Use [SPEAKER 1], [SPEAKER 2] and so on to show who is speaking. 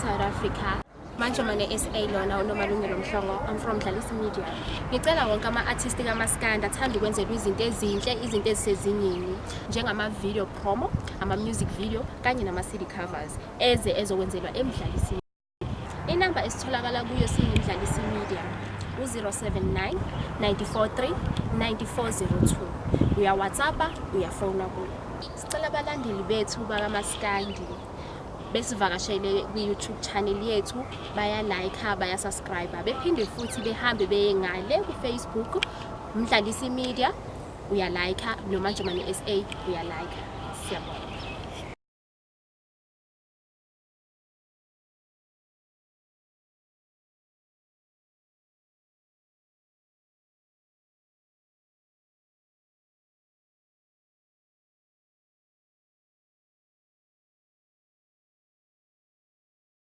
[SPEAKER 1] South Africa. Manje SA lona uNomalungelo Mhlongo. I'm from Dlalisi Media. Ngicela wonke ama-artist kamaskandi athanda ukwenzelwa izinto ezinhle, izinto ezisezingeni, njengama-video promo, ama-music video kanye nama-CD covers, eze ezokwenzelwa eMdlalisi. Inamba esitholakala kuyo siyiMdlalisi Media u-079 943 9402. Uya-WhatsAppa, uyafona kuyo. Sicela abalandeli bethu bakamaskandi besivakashele kwi-YouTube channel yethu, baya-like, baya-subscribe, bephinde futhi behambe beye ngale ku-Facebook, Mdlalisi Media, uyalike, noma Njomane SA, uyalike. Siyabonga.